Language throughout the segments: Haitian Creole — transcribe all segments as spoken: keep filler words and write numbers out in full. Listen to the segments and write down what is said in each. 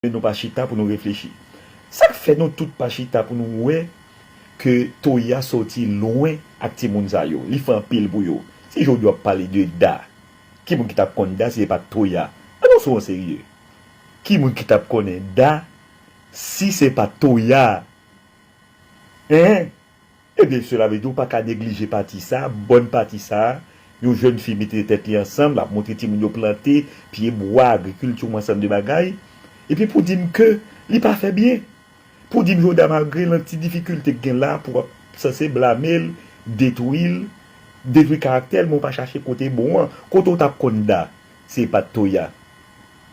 Nou pa chita pou nou reflechi. Sa k fè nou tout pa chita pou nou wè ke Toya sòti lwen ak timoun sa yo? Li fè anpil pou yo. Si jodi w ap pale de Da, ki moun ki t ap konn Da si se pa t Toya? Ann nou sou yon serye. Ki moun ki t ap konnen Da si se pa t Toya? Hein? Ebyen, sela vle di ou pa ka neglije pati sa, bòn pati sa, yon jèn fi mete tèt li ansanm, l ap montre timoun yo plante, pye bwa, agrikilti, yon ansanm de bagay. Epi pou di m ke li pa fè byen. Pou di m jodi a, malgre l an ti difikilte k gen la, pou w ap sanse blame l, detwi l, detwi karaktè l, men w pa chache kote bon an. Kote w t ap konn Da, se pa t Toya.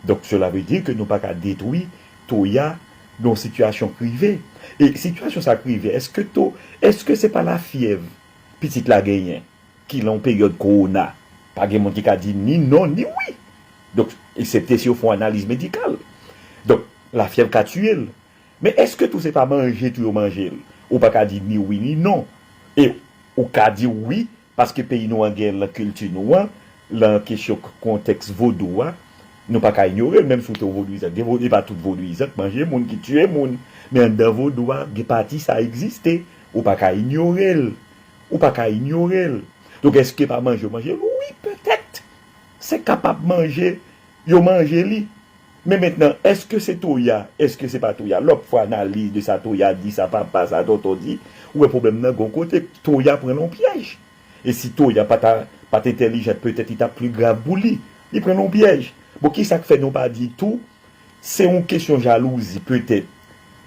Donk, sela vle di ke nou pa ka detwi Toya nan yon sitiyasyon k rive. E sitiyasyon sa k rive, èske to, èske se pa lafyèv pitit la genyen, ki lan yon peryòd kowona? Pa gen moun ki ka di ni non, ni wi. Donk, eksepte si yo fè yon analiz medikal. Donk, lafyèv ka tiye l. Men èske tou se pa manje tou yo manje l? Ou pa ka di ni wi ni non. E ou ka di wi, paske peyi nou an gen l, kilti nou an, lan kesyon k-, kontèks vodou a, nou pa ka inyore l, menm si w te yon vodouyizan. Gen vo-, e pa tout vodouyizan k manje moun, ki tiye moun. Men anndan vodou a, gen pati sa egziste. Ou pa ka inyore l. Ou pa ka inyore l. Donk, èske pa manje yo manje l? Wi, petèt. Se kapab manje, yo manje li. Men mentnan, èske se Toya? Èske se pa Toya? Lè w ap fè analiz de sa Toya di, sa papa, sa tonton di, ou wè pwoblèm nan gon kote. Toya pran l yon pyèj. E si Toya pa ta, pa t entèlijan, petèt li t ap pli grav pou li. Li pran l yon pyèj. Bon, kisa k fè nou pa di tou, se yon kesyon jalouzi, petèt.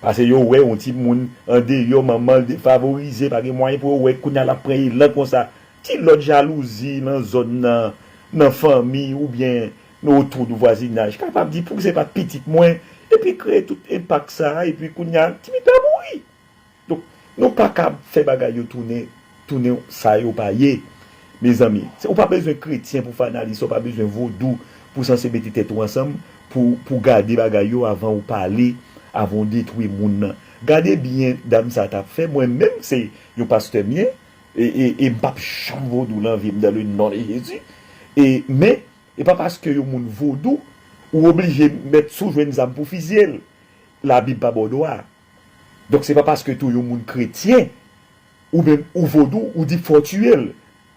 Paske yo wè yon timoun andeyò, manman l defavorize, pa gen mwayen pou yo wè, kounye a l ap pran elan konsa. Ti lòt jalouzi nan zòn nan, nan fanmi oubyen nan otou de vwazinaj, kapab di, "Pouki se pa t pitit mwen?" Epi kreye tout enpak sa a, epi kounye a, timoun la mouri. Donk, nou pa ka fè bagay yo tounen, tounen sa yo pa ye. Mezanmi, se, ou pa bezwen kretyen pou fè analiz, ou pa bezwen vodou pou sanse mete tèt ou ansanm pou, pou gade bagay yo avan ou pale, avan ou detwi moun nan. Gade byen dam sa t ap fè. Mwen menm, se yon pastè m ye, e, e, e m p ap janm vodou nan vi m, dans le nom de Jésus. E, men, e pa paske yon moun vodou, ou oblije mèt sou jwenn zam pou fizye l. Labib pa ba w dwa. Donk, se pa paske tou yon moun kretyen, ou menm, ou vodou, ou di fò w tiye l.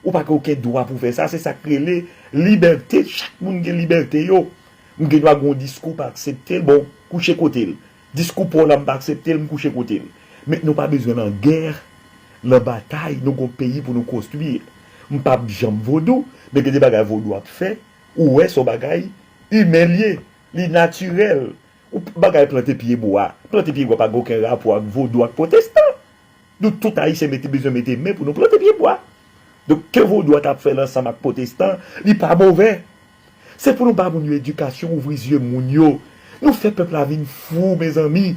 Ou pa gen okenn dwa pou fè sa. Se sa k rele libète. Chak moun gen libète yo. M gen dwa gen yon diskou, pa aksepte l, bon, kouche kote l. Diskou pa w la, m pa aksepte l, m kouche kote l. Men nou pa bezwen lagè, labatay, nou gen yon peyi pou nou konstwi. M p ap janm vodou, men gen de bagay vodou ap fè, ou wè se yon bagay imen l ye, li natirèl. Ou p-, bagay plante pye bwa. Plante pye bwa pa gen okenn rapò ak vodou ak pwotestan. Nou tout Ayisyen mete, bezwen mete men pou nou plante pye bwa. Donk, ke vodou a t ap fè l ansanm ak pwotestan, li pa movè. Se pou nou ba moun yo edikasyon, ouvri zye moun yo. Nou fè pèp la vin fou, mezanmi.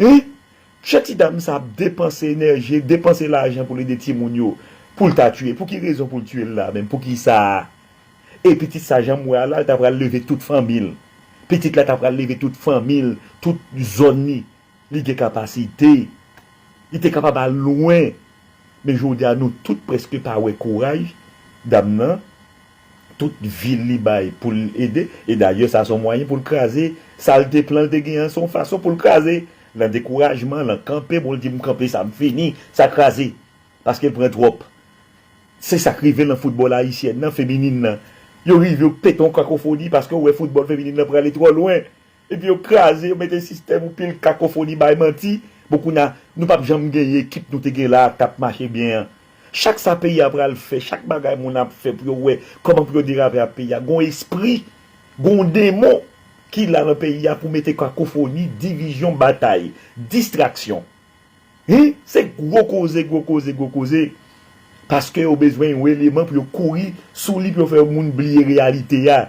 Hein? Jan ti dam sa ap depanse enèji, depanse lajan pou l ede timoun yo, pou l ta tiye. Pou ki rezon pou l tiye l la menm? Pou ki sa? E pitit sa, jan m wè a la, l ta pral leve tout fanmi l. Pitit la ta pral leve tout fanmi l, tout zòn li. Li gen kapasite. Li te kapab al lwen. Men jodi a, nou tout prèske pa wè kouraj dam nan. Tout vi l li bay pou l ede. E dayè, sa se yon mwayen pou l kraze. Sa l te plan, l te gen an, se yon fason pou l kraze. Nan dekourajman, nan kanpe, bon, l di, "M kanpe, sa m fini, sa kraze." Paske l pran twòp. Se sa k rive nan foutbòl ayisyèn nan, feminin nan. Yo rive, yo pete yon kakofoni paske yo wè foutbòl feminin nan prale twò lwen. Epi yo kraze, yo mete sistèm yon pil kakofoni, bay manti. Bon, kounye a, nou p ap janm gen ekip nou te gen la a k t ap mache byen an. Chak sa peyi a pral fè, chak bagay moun ap fè pou yo wè kòman pou yo derape ak peyi a, gon espri, gon demon ki la nan peyi a pou mete kakofoni, divizyon, batay, distraksyon. Hein? Se gwo koze, gwo koze, gwo koze. Paske yo bezwen yon eleman pou yo kouri sou li, pou yo fè moun bliye reyalite a.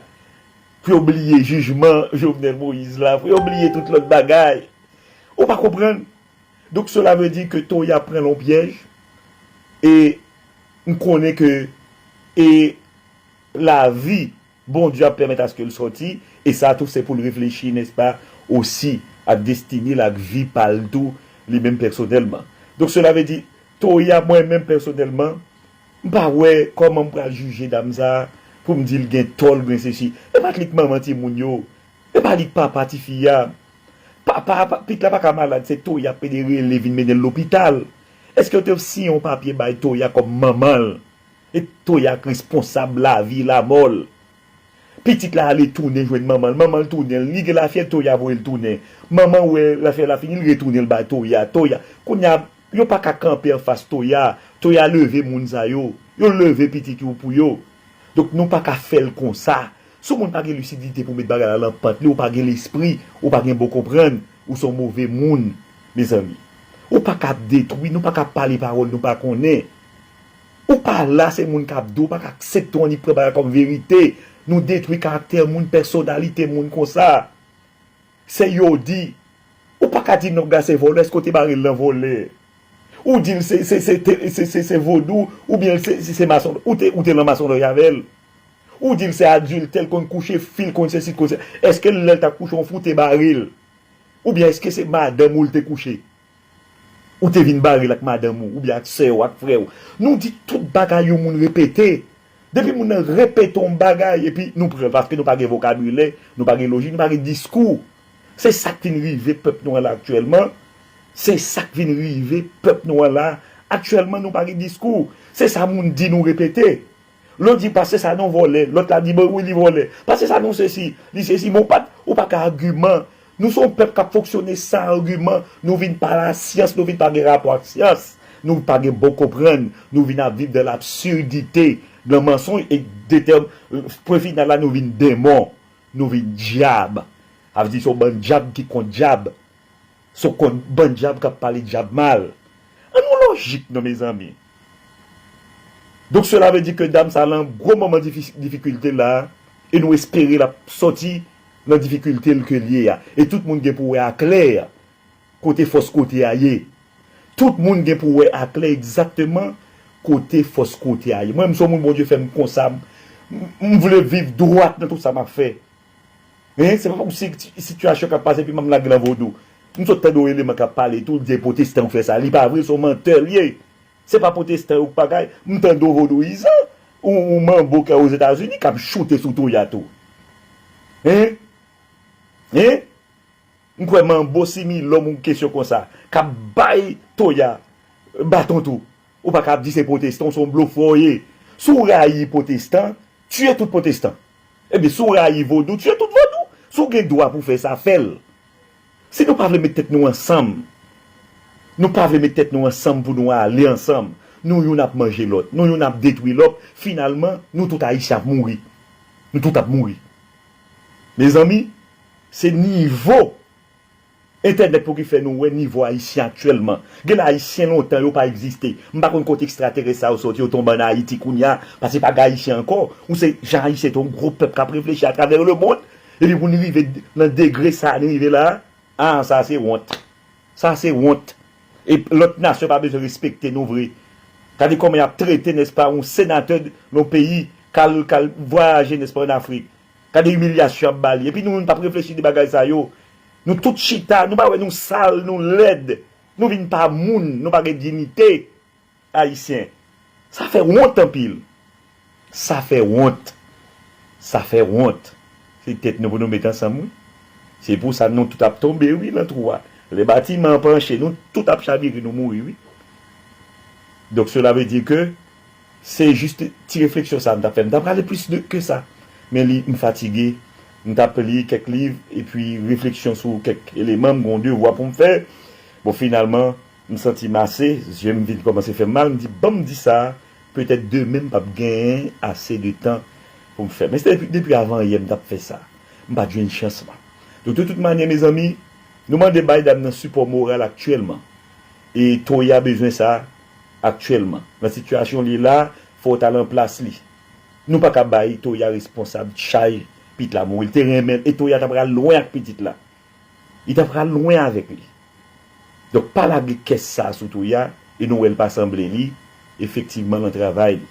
Pou yo bliye jijman Jovenel Moïse la, pou yo bliye tout lòt bagay. Ou pa konprann? Donk, cela veut dire que Toya pran l yon pyèj, e m konnen ke, e lavi, Bondye ap pèmèt aske l sòti, e sa tou se pou l reflechi, nèspa, osi ak destine l, ak vi pa l tou, li menm pèsonèlman. Donk, cela veut dire, Toya, mwen menm pèsonèlman, m pa wè kòman m pral jije dam sa a, pou m di l gen tò, l gen sesi. E pa t li k manman timoun yo. E pa li k papa tifi a. Apa, apa, pitit la pa ka malad, se Toya ap pede rele vin mennen l lopital. Èske yo te siyen yon papye bay Toya kòm manman l? E Toya k responsab lavi, lanmò l. Pitit la ale tounen jwenn manman l. Manman l tounen l. Li gen lafyèv, Toya voye l tounen. Manman wè lafyèv la fini, l retounen l bay Toya. Toya. Kounye a, yo pa ka kanpe anfas Toya. Toya leve moun sa yo. Yo leve pitit yo pou yo. Donk, nou pa ka fè l konsa. Si yon moun pa gen lisidite pou met bagay la nan pant li, ou pa gen lespri, ou pa gen bon konprann, ou se yon move moun, mezanmi. Ou pa ka ap detwi, nou pa ka ap pale pawòl nou pa konnen. Ou pa la, se moun k ap di, ou pa ka aksepte yon nèg pran bagay kòm verite. Nou detwi karaktè moun, pèsonalite moun konsa. Se yo di. Ou pa ka di nonm sa se vòlè, èske w te bare l nan vòlè? Ou di l se, se, se, te- se, se, se vodou, oubyen se, se, se mason, ou te, ou te nan masonri avè l. Ou di l se adiltè, l konn kouche fi, l konn sesi, l konn se. Èske lè l t ap kouche yon fi, ou te bare l? Oubyen èske se madanm ou l te kouche? Ou te vin bare l ak madanm ou, oubyen ak sè w, ak frè w. Nou di tout bagay yon moun repete. Depi moun nan repete yon bagay, epi nou pran, paske nou pa gen vokabilè, nou pa gen lojik, nou pa gen diskou. Se sa k vin rive pèp nou an la aktyèlman. Se sa k vin rive pèp nou an la. Aktyèlman, nou pa gen diskou. Se sa moun di nou repete. Lè w di, "Pase sa non vòlè." Lòt la di, "Bon, wi, li vòlè." "Pase sa non sesi, li sesi." Men w pa, ou pa ka agiman. Nou se yon pèp k ap fonksyone san agiman. Nou vin pa lasyans, nou vin pa gen rapò ak syans. Nou pa gen bon konprann. Nou vin ap viv dans l'absurdité, dans mensonge, e detè-, pwen final la, nou vin demon. Nou vin dyab. Sa vle di se yon bann dyab ki kont dyab. Se yon bann dyab k ap pale dyab mal. An nou lojik non, mezanmi. Donk, sela vle di ke dam sa nan gwo moman difi-, difikilte la, e nou espere l ap sòti nan difikilte l ke l ye a. E tout moun gen pou wè aklè kote fòs kote a ye. Tout moun gen pou wè aklè egzakteman kote fòs kote a ye. Mwen, m se yon moun Bondye fè m konsa, m, m vle viv dwat nan tout sa m ap fè. Hein, se pa kòmsi ti-, sitiyasyon k ap pase epi m ap lage nan vodou. M sot tande yon eleman k ap pale tou, l di e pwotestan k fè sa. Li pa vre, se yon mantè l ye. Se pa pwotestan yo k bagay. M tande yon vodouyizan, yon, yon manbo k Ozetazini k ap choute sou Toya tou. Hein? Hein? M kwè manbo si milòm yon kesyon konsa, k ap bay Toya baton tou. Ou pa ka ap di se pwotestan, ou se yon blofè w ye. Si w rayi pwotestan, tiye tout pwotestan. Ebyen, si w rayi vodou, tiye tout vodou. Si w gen dwa pou fè sa, fè l. Si nou pa vle met tèt nou ansanm, nou pa vle met tèt nou ansanm pou nou ale ansanm, nou youn ap manje lòt, nou youn ap detwi lòt, finalman, nou tout Ayisyen ap mouri. Nou tout ap mouri. Mezanmi, se nivo entènèt pou ki fè nou wè nivo ayisyen aktyèlman. Gen Ayisyen lontan yo pa egziste. M pa konn kote ekstraterès sa yo soti, yo tonbe ann Ayiti kounye a, paske pa gen Ayisyen ankò. Ou se jan Ayisyen te yon gwo pèp k ap reflechi atravè lemonn, epi pou n rive nan degre sa a nou rive la a, a, sa se wont. Sa se wont. E lòt nasyon pa bezwen respekte nou vre. Gade kòman y ap trete, nèspa, yon senatè nan yon peyi k al, k al vwayaje, nèspa, ann Afrik. Gade imilyasyon y ap ba li. Epi nou menm n p ap reflechi de bagay sa yo. Nou tout chita, nou pa wè nou sal, nou lèd. Nou vin pa moun, nou pa gen diyite. Ayisyen. Sa fè wont anpil. Sa fè wont. Sa fè wont. Se tèt nou pou nou met ansanm, wi. Se pou sa nou tout ap tonbe, wi, nan twou a. Lè batiman an panche, nou tout ap chavire, nou mouri, wi. Donk, sela vle di ke se jis ti refleksyon sa a m t ap fè. M ta prale plis de, ke sa. Men li, m fatige. M t ap li kèk liv, epi refleksyon sou kèk eleman, m gen yon devwa pou m fè. Bon, finalman, m santi m ase, zye m vin kòmanse fè m mal, m di, "Ban m di sa, petèt demen m p ap genyen ase de tan pou m fè." Men se depi, depi avan yè m t ap fè sa. M pa t jwenn chans la. Donk, de tout manyè, mezanmi, nou mande bay dam nan sipò moral aktyèlman. E Toya bezwen sa aktyèlman. Nan sitiyasyon li ye la, fò w t al nan plas li. Nou pa ka bay Toya responsab chay pitit la mouri. Li te renmen l, e Toya ta pral lwen ak pitit la. Li ta pral lwen avèk li. Donk, pa lage kès sa sou Toya, e nou wè l pa sanble li, efektivman, nan travay li.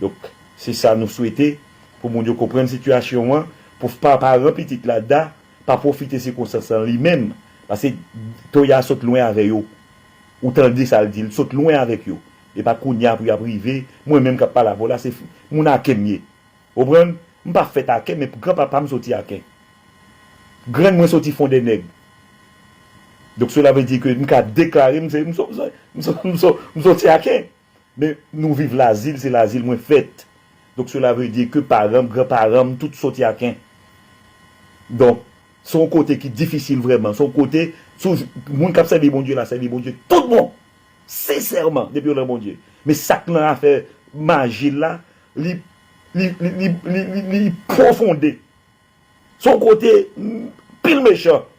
Donk, se sa nou swete pou moun yo konprann sitiyasyon an, pou pa paran pitit la, Da, pa pwofite sikonstans lan li menm, paske Toya sot lwen avè yo. Ou tande sa l di, l sot lwen avèk yo. E pa kounye a pou y ap rive, mwen menm k ap pale avè w la, se moun Aken m ye. Ou konprann? M pa fèt Aken, men granpapa m soti Aken. Grann mwen soti Fondènèg. Donk, cela veut dire que m ka deklare m se, m se, m se, m se, m se, m se Tiaken. Men nou viv Lazil, se Lazil mwen fèt. Donk, cela veut dire que paran m, granparan m, tout soti Aken. Donk, se yon kote ki difisil vrèman. Se yon kote, si w, moun k ap sèvi Bondye la, sèvi Bondye tout bon. Sensèman, depi w nan Bondye. Men sa k nan afè maji la, li, li, li pwofonde. Se yon kote, mm, pil mechan.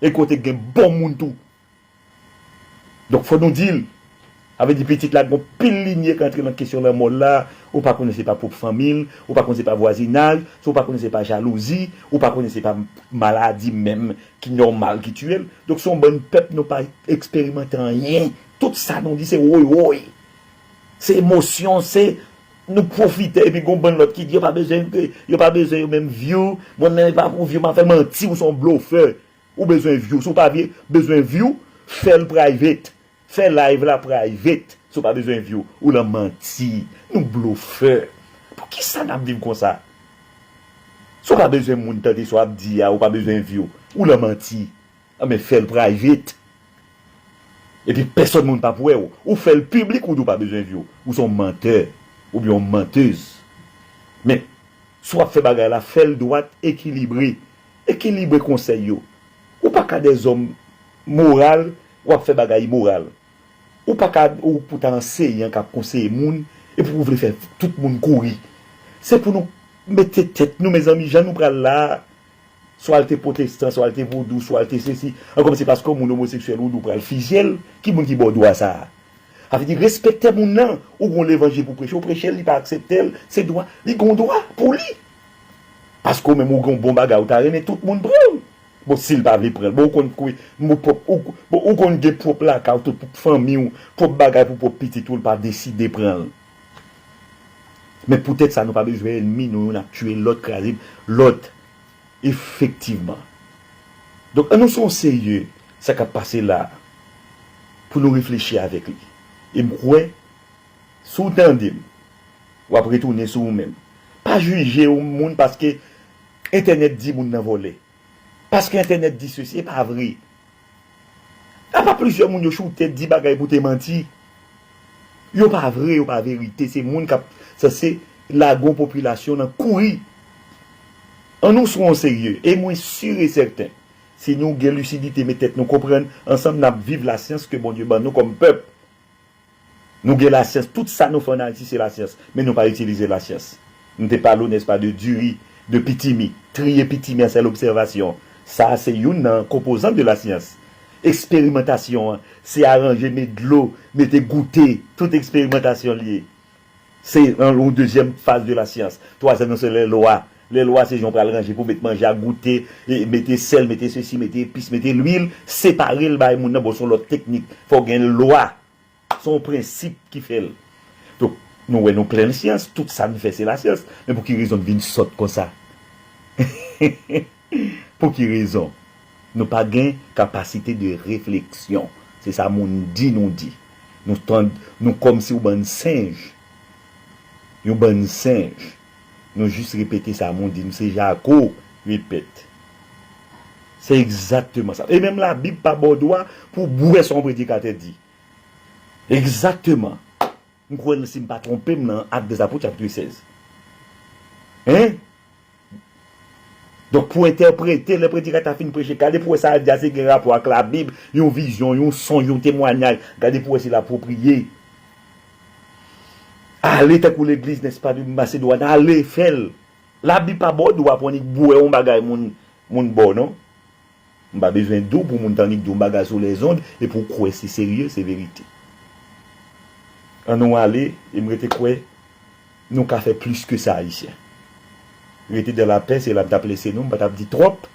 E kote gen bon moun tou. Donk, fò nou di l. Sa vle di pitit la, gon pil linye k antre nan kesyon lanmò l la. Ou pa konnen se pa pwòp fanmi l, ou pa konnen se pa vwazinaj, ou pa konnen se pa jalouzi, ou pa konnen se pa maladi menm ki nòmal ki tiye l. Donk, se yon bann pèp nou pa eksperimante anyen. Tout sa nou di se woy woy. Se emosyon, se nou pwofitè, epi gon bann lòt ki di yo pa bezwen, yo pa bezwen yo menm view, mwen menm e pa pou view, m ap fè manti, ou se yon blofè. Ou bezwen view. Si w pa vye-, bezwen view, fè l private. Fè live la private. Si w pa bezwen view, ou nan manti. Nou blofè. Poukisa n ap viv konsa? Si w pa bezwen moun tande sa w ap di a, ou pa bezwen view, ou nan manti. Anben, fè l private. Epi pèsòn moun p ap wè w. Ou fè l piblik, ou di w pa bezwen view. Ou se yon mantè. Oubyen yon mantèz. Men, si w ap fè bagay la, fè l dwat, ekilibre. Ekilibre konsèy yo. Ou pa ka dèzòm moral, w ap fè bagay imoral. Ou pa ka, ou pou ta anseyan k ap konseye moun, epi ou vle fè tout moun kouri. Se pou nou mete tèt nou, mezanmi, jan nou pral la a, swa l te pwotestan, swa l te vodou, swa l te sesi. An kòm se paske yon moun omoseksyèl ou di w pral fizye l, ki moun ki ba w dwa sa a? Sa vle di, respekte moun nan, ou gon levanjil pou preche, ou preche l, li pa aksepte l, se dwa, li gon dwa pou li. Paske ou menm ou gon bon bagay, ou ta renmen tout moun pran l. Bon, si l pa vle pran l, bon, ou konn kwe, ou pwòp, ou, bon, ou konn gen pwòp lakay ou, tout fanmi w, pwòp bagay pou pwòp pitit ou, l pa deside pran l. Men poutèt sa, nou pa bezwen ènmi nou, youn ap tiye lòt, kraze lòt. Efektivman. Donk, ann nou se yon serye sa k ap pase la a, pou nou reflechi avèk li. E m kwè, si w tande m, w ap retounen sou ou menm. Pa jije yon moun paske entènèt di moun nan vòlè. Paske entènèt di sesi, e pa vre. Apa plizyè moun yo choute di bagay pou te manti. Yo pa vre, yo pa verite. Se moun k ap sanse lage yon popilasyon nan kouri. Ann nou sou yon serye. E mwen si e sèten, si nou gen lisidite, met tèt nou konprann, ansanm n ap viv lasyans ke Bondye ban nou kòm pèp. Nou gen lasyans, tout sa nou fè ann Ayiti se lasyans, men nou pa itilize lasyans. M te pale w, nèspa, de diri, de pitimi. Triye pitimi an, sèl obsèvasyon. Sa a se youn nan konpozan de lasyans. Eksperimantasyon an, se aranje, met dlo, mete goute, tout eksperimantasyon l ye. Se yon dezyèm faz de lasyans. Twazyèm nan se lè lwa. Lè lwa se jan w pral ranje pou w met manje a, goute, e mete sèl, mete sesi, mete epis, mete lwil, separe l bay moun nan, bon, se yon lòt teknik. Fò w gen lwa. Se yon prensip ki fè l. Donk, nou wè nou plen lasyans, tout sa n fè se lasyans. Men pou ki rezon n vin sòt konsa? Pou ki rezon? Nou pa gen kapasite de refleksyon. Se sa moun di nou di. Nou tann, nou kòmsi yon bann senj. Yon bann senj. Nou jis repete sa moun di nou, se jako repèt. Se egzakteman sa. E menm Labib pa ba w dwa pou w bwè sa yon predikatè di. Egzakteman. M kwè, si m pa twonpe m, nan Actes des Apôtres, chapit sèz. Hein? Donk, pou entèprete, lè predikatè a fin preche, gade pou wè sa l di a, se gen rapò ak Labib, yon vizyon, yon sonj, yon temwayaj. Gade pou wè si l apwopriye. Ale tankou legliz, nèspa, de Masedwàn, ale fè l. Labib pa ba w dwa pou annik bwè yon bagay moun, moun ba w, non. M pa bezwen di w pou moun ta annik di w yon bagay sou lèzond, epi w kwè se serye, se verite. Ann nou ale, e m rete kwè nou ka fè plis ke sa, Ayisyen. Rete dans la paix, se la m t ap lese nou, m pa t ap di twòp.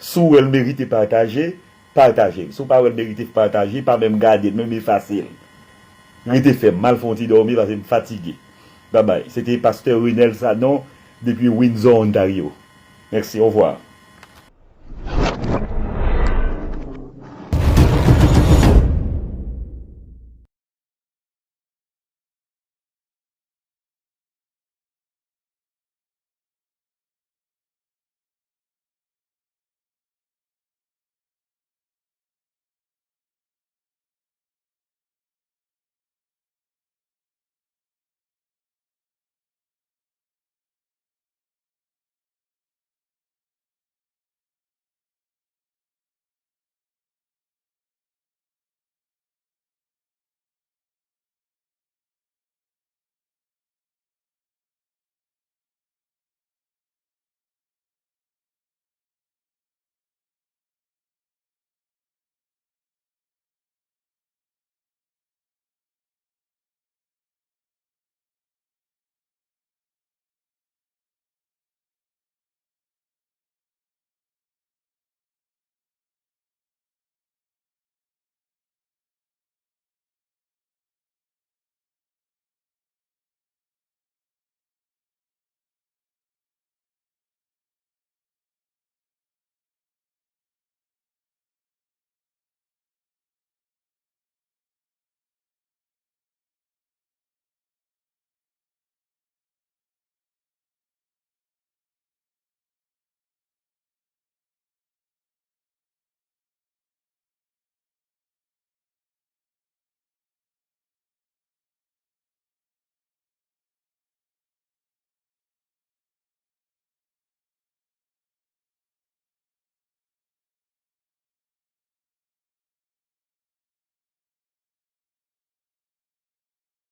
Si w wè l merite pataje, pataje l. Si w pa wè l merite pataje, pa menm gade l, menm efase l. Rete fèm, m al fè yon ti dòmi paske m fatige. Babay, se te pastè Renel Sanon depi Windsor, Ontario. Mèsi, ovwa.